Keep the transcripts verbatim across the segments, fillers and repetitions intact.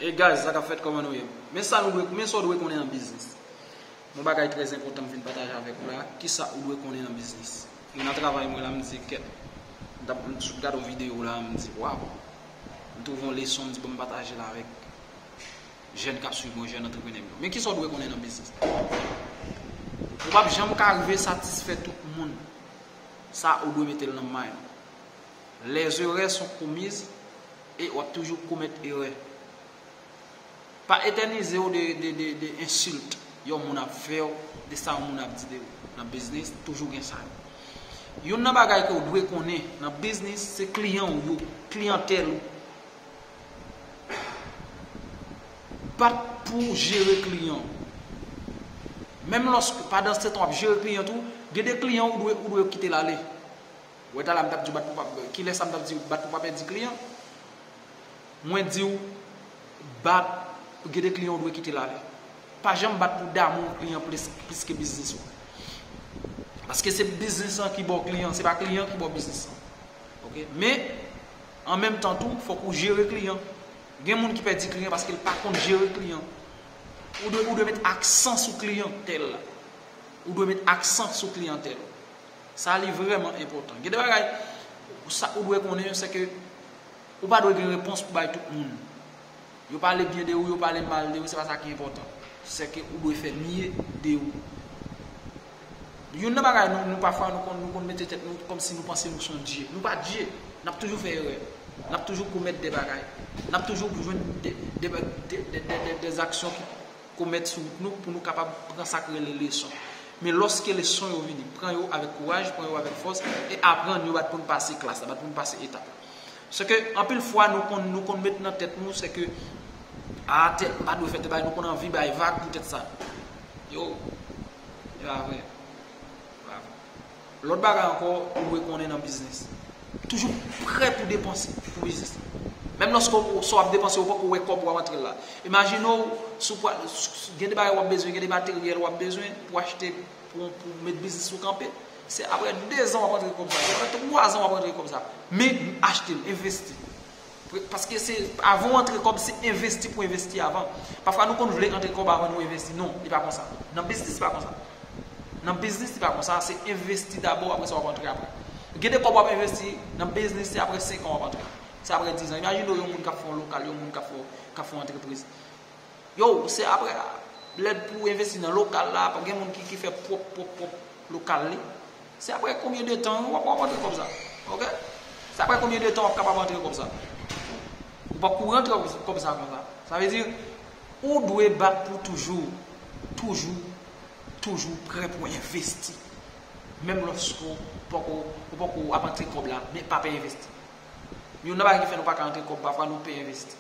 Hey guys, sa k ap fèt, kòman nou ye? Men sa nou dwe, men sa w dwe konnen nan biznis. Yon bagay trè enpòtan m vin pataje avèk ou la. Kisa ou dwe konnen nan biznis? Mwen nan travay mwen la, m di kèt. M t ap m t sot gade yon videyo la, m di, waw. M twouve yon leson, m di, bon, m pataje l avèk jèn k ap swiv mwen, jèn antreprenè m yo. Men kisa w dwe konnen nan biznis? Ou p ap janm ka rive satisfè tout moun. Sa ou dwe mete l nan mind ou. Les erreurs sont commises e w ap toujou komèt erè. Pa etènize w de, de, de, de ensilt yon moun ap fè w, de sa yon moun ap di de ou. Nan biznis, toujou gen sa yo. Youn nan bagay ke w dwe konnen nan biznis, se kliyan w yo, kliyantèl ou. Bat pou w jere kliyan w. Menm lòske, pandan se tan w ap jere kliyan tou, gen de kliyan ou dwe, ou dwe kite l ale. Ou wè talè a m t ap di w bat pou w pa, kilè sa m t ap di w bat pou w pa pèdi kliyan? Mwen di w bat, gen de kliyan ou dwe kite l ale. Pa janm bat pou damou kliyan plis, plis ke biznis ou. Paske se biznis lan ki ba w kliyan, se pa kliyan ki ba w biznis lan. Oke? Men, an menm tan tou, fòk ou jere kliyan. Gen moun ki pèdi kliyan paske l pa konn jere kliyan. Ou dwe, ou dwe met aksan sou kliyantèl la. Ou dwe met aksan sou kliyantèl. Sa li vrèman enpòtan. Gen de bagay, sa ou dwe konnen, se ke ou pa dwe gen repons pou bay tout moun. Yo pale byen de ou, yo pale mal de ou, se pa sa ki enpòtan. Se ke ou dwe fè mye de ou. Youn nan bagay nou, nou pafwa nou konn, nou konn mete tèt nou kòmsi nou panse nou se yon dye. Nou pa dye. N ap toujou fè erè. N ap toujou komèt de bagay. N ap toujou jwenn de, de, de, de, de, de, de aksyon ki komèt sou wout nou pou nou kapab pran sa k rele leson. Men lòske leson yo vini, pran yo avèk kouraj, pran yo avèk fòs e aprann yo, bat pou n pase klas la, bat pou n pase etap la. Se ke anpil fwa nou konn, nou konn met nan tèt nou, se ke, a, tèl, m pa dwe fè tèl bagay, nou konn anvi bay vag poutèt sa. Yo, e pa vre. E pa vre. Lòt bagay ankò, ou dwe konnen nan biznis. Toujou prè pou depanse pou biznis. Menm lòske w, sa w ap depanse, ou poko wè kòb w ap antre la. Imajine w, si w pral, s- s- gen de bagay w ap bezwen, gen de materyèl w ap bezwen pou achte, pou, pou met biznis ou kanpe. Se apre de zan w ap antre kòb sa. Se apre twa zan w ap antre kòb sa. Men, achte l, envesti. Pre- Paske se, avan w antre kòb, se envesti pou envesti avan. Pafwa, nou konn vle antre kòb avan nou envesti. Non, li pa konsa. Nan biznis, li pa konsa. Nan biznis, li pa konsa. Se envesti dabò, apre sa, w ap antre apre. Gen de kòb w ap envesti nan biznis, se apre senk an w ap antre. Se apre diz an. Imajine w yon moun k ap fè yon lokal, yon moun k ap fè, k ap fè yon antrepriz. Yo, se apre, lè pou envesti nan lokal la, gen moun ki, ki fè pwòp, pwòp, pwòp lokal li. Se apre konbyen de tan w ap, w ap antre kòb sa? Oke? Se apre konbyen de tan w ap kapab antre kòb sa? Ou poko rantre kòb sa konsa. Sa vle di, ou dwe bat pou toujou, toujou, toujou prè pou envesti. Menm lòske w poko, ou poko ap antre kòb la, men pa pè envesti. Youn nan bagay ki fè nou pa ka antre kòb, pafwa nou pè envesti.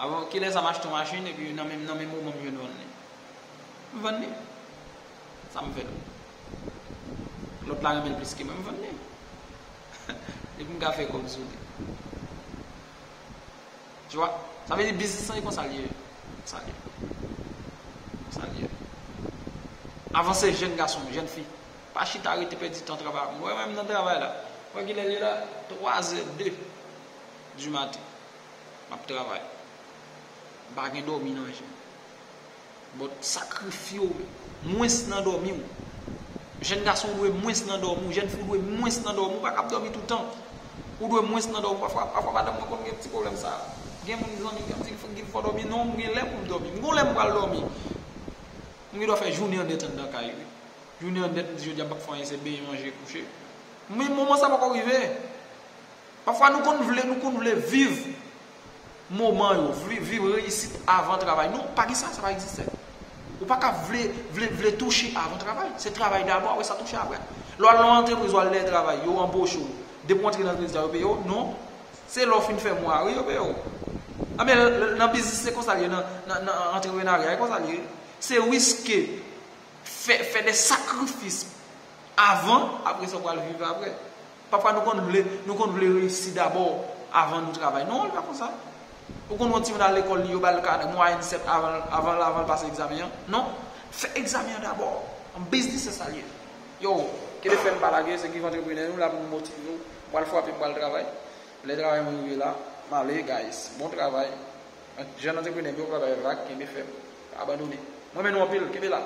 Avan, kilè sa m achte yon machin, epi nan menm, nan menm moman m jwenn vann li. M vann li. Sa m fè l? Lòt la renmen l plis ke mwen, m vann li. Epi m ka fè kòb sou li. Tu vois? Sa vle di biznis lan e konsa l ye. Konsa l ye. Konsa l ye. Avanse jèn gason, jèn fi. Pa chita rete pèdi tan travay. Mwen menm nan travay la. Wè kilè l ye la? Twa zè, de du maten. M ap travay. M pa gen dòmi nan je m. But sakrifye w mwens nan dòmi w. Jèn gason, ou dwe mwens nan dòmi w. Jèn fi, ou dwe mwens nan dòmi w. Ou pa kab dòmi toutan. Ou dwe mwens nan dòmi w. Pafwa, pafwa madanm mwen konn gen ti pwoblèm sa. Gen moun, zanmi m, di fò, fò dòmi. Non, m gen lè pou m dòmi. M gon lè m pral dòmi. M gen dwa fè jounen an nèt anndan kay, wi. Jounen an nèt, m di jodi a m p ap fè anyen, se benyen, manje, kouche. Men moman sa poko rive. Pafwa nou konn vle, nou konn vle viv moman yo, vi- viv reyisit avan travay. Non, pa gen sa, sa pa egziste. Ou pa ka vle, vle, vle touche avan travay. Se travay dabò, apre sa touche apre. Lè w al nan yon antrepriz, w al dèyè travay, yo anboche w. Depi w antre nan antrepriz la, yo peye w? Non. Se lè w fin fè mwa, wi, yo peye w. Anben, l- l- nan biznis, se konsa l ye, nan, nan, nan antreprenarya, e konsa l ye. Se riske, fè, fè de sakrifis avan, apre sa w pral viv apre. Pafwa nou konn vle, nou konn vle reyisi dabò avan nou travay. Non, li pa konsa. Ou konn wè yon timoun al lekòl, li, yo ba l ka mwayèn sèt avan, avan, avan l pase egzamen an. Non, fè egzamen an dabò. An biznis, se sa l ye. Yo, kenbe fèm, pa lage, se Guy antreprenè, nou la pou nou motive w. M pral frape, m pral travay. Lè travay mwen rive la, m ale, guys. Bon travay. Jèn antreprenè, bon travay, Vak, kenbe fèm. Pa abandone. Mwen renmen nou anpil, kenbe la.